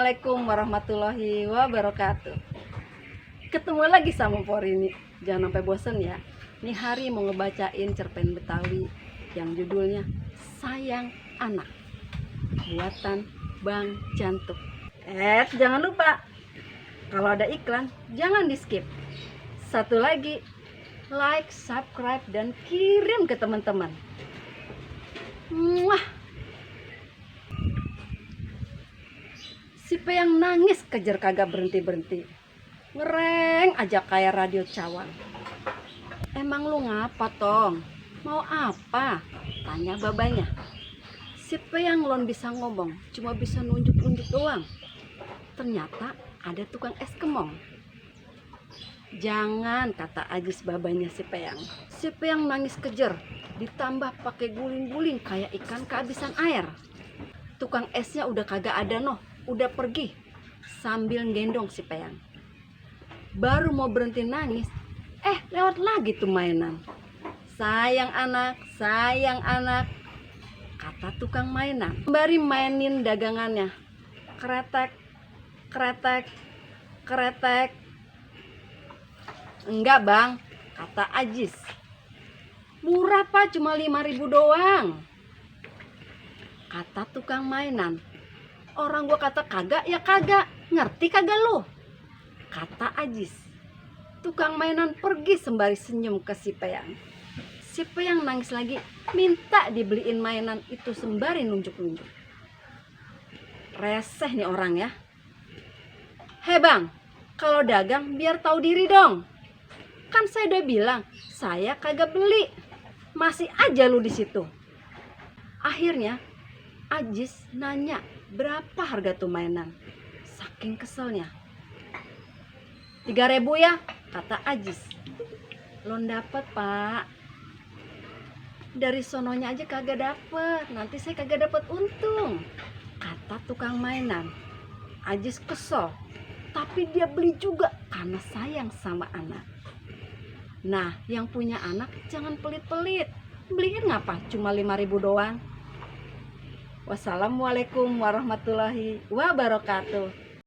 Assalamualaikum warahmatullahi wabarakatuh. Ketemu lagi sama Porini. Jangan sampai bosen ya. Nih hari mau ngebacain cerpen Betawi yang judulnya Sayang Anak, buatan Bang Jantuk. Jangan lupa kalau ada iklan jangan di skip. Satu lagi, like, subscribe, dan kirim ke teman-teman. Muah. Si Peyang nangis kejar kagak berhenti-berhenti. Ngereng aja kayak radio cawang. Emang lu ngapa, Tong? Mau apa? Tanya babanya. Si Peyang lon bisa ngomong, cuma bisa nunjuk-nunjuk doang. Ternyata ada tukang es kemong. Jangan, kata Ajis babanya si Peyang. Si Peyang nangis kejer, ditambah pakai guling-guling kayak ikan kehabisan air. Tukang esnya udah kagak ada noh, udah pergi sambil gendong si Peyang. Baru mau berhenti nangis, lewat lagi tuh mainan. Sayang anak, kata tukang mainan. Sembari mainin dagangannya. Kretek, kretek, kretek. Enggak bang, kata Ajis. Murah pak, cuma 5.000 doang, kata tukang mainan. Orang gua kata kagak ya kagak, ngerti kagak lu, kata Ajis. Tukang mainan pergi sembari senyum ke si Peyang. Si Peyang nangis lagi, minta dibeliin mainan itu sembari nunjuk-nunjuk. Reseh nih orang ya. Hei bang, kalau dagang biar tahu diri dong. Kan saya udah bilang, saya kagak beli. Masih aja lu di situ. Akhirnya Ajis nanya berapa harga tuh mainan. Saking keselnya. 3.000 ya, kata Ajis. Lon dapet pak. Dari sononya aja kagak dapet. Nanti saya kagak dapet untung, kata tukang mainan. Ajis kesel, tapi dia beli juga karena sayang sama anak. Nah, yang punya anak jangan pelit-pelit. Beliin ngapa? Cuma 5.000 doang. Wassalamualaikum warahmatullahi wabarakatuh.